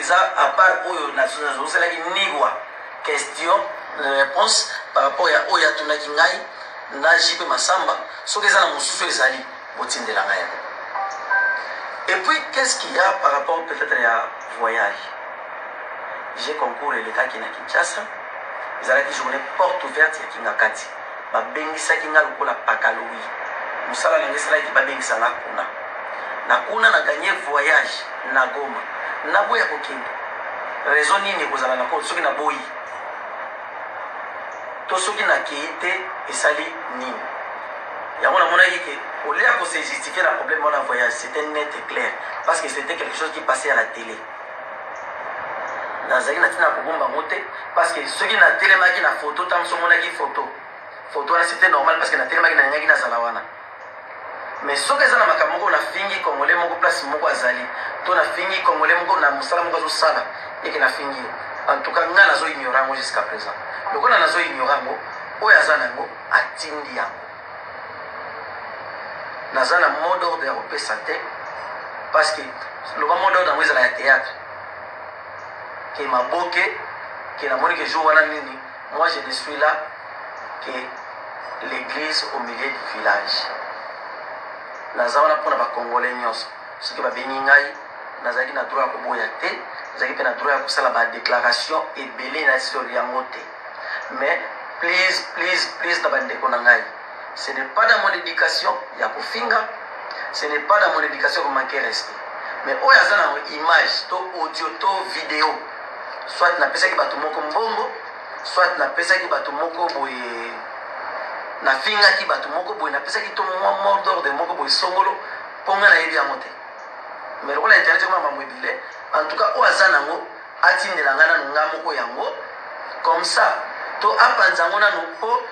eza à part oyo nazosalaki nigwa question réponse par rapport ya oyo atunaki ngai na JP Masamba. Soki eza na mosusu ezali, botindela ngai yango. Et puis, qu'est-ce qu'il y a par rapport peut-être ya voyage? J'ai concours elekaki na Kinshasa, ezalaki journée porte ouverte ya Kingakati. Babengisaki nga lokola pakalowi, mosala na ngai esalaki babengisa nga kuna na kuna. Na gagné voyage na Goma, naboya kokende, raison nini ekozala na soki naboyi to soki nakei te, esali nini? Yango namonaki ke olia kose justifier na problème wana voyage, c'était net et clair, parce que c'était quelque chose qui passait à la télé. Nazalaki na ntina ya kobomba yango te, parce que soki natelemaki na photo, ntango so omonaki photo, photo wana, c'était normal, parce que natelemaki, nalingaki nazala wana. Mais soki eza na makambo moko, nafingi Congolais moko place moko azali, to nafingi Congolais moko na mosala moko azosala, eke nafingi ye, en tout cas ngai nazo ignore yango jusqu'à présent. Lokola nazo ignore yango, oyo aza na yango atindi yango. Naza na mot d'ordre ya kopesa te, parce que loba mot d'ordre yango ezala ya théâtre ke maboke ke namoni ke jour wana nini. Moi, je ne suis là que l'église au milieu du village. Naza wana mpona Bacongolais nyonso. Soki babengi ngai, nazalaki na droit ya koboya te, nazalaki mpe na droit ya kosala badéclaration ebele na sur yango te. Mais please, please, please, na bandeko na ngai, ce n'est pas dans mon éducation ya kofinga, ce n'est pas dans mon éducation ya komanquer respect. Mais oyo aza na image to audio to video, soit napesaki bato moko mbongo, soit napesaki bato moko boye, nafingaki bato moko boye, napesaki to mwa mot d'ordre moko boye songolo, mpo ngai nayebi yango te. Mais lokola internet ekoma mambo ebele, en tout cas oyo aza nango atindela ngai nanu, ngai moko yango, comme ça to apanza yango nanu mpo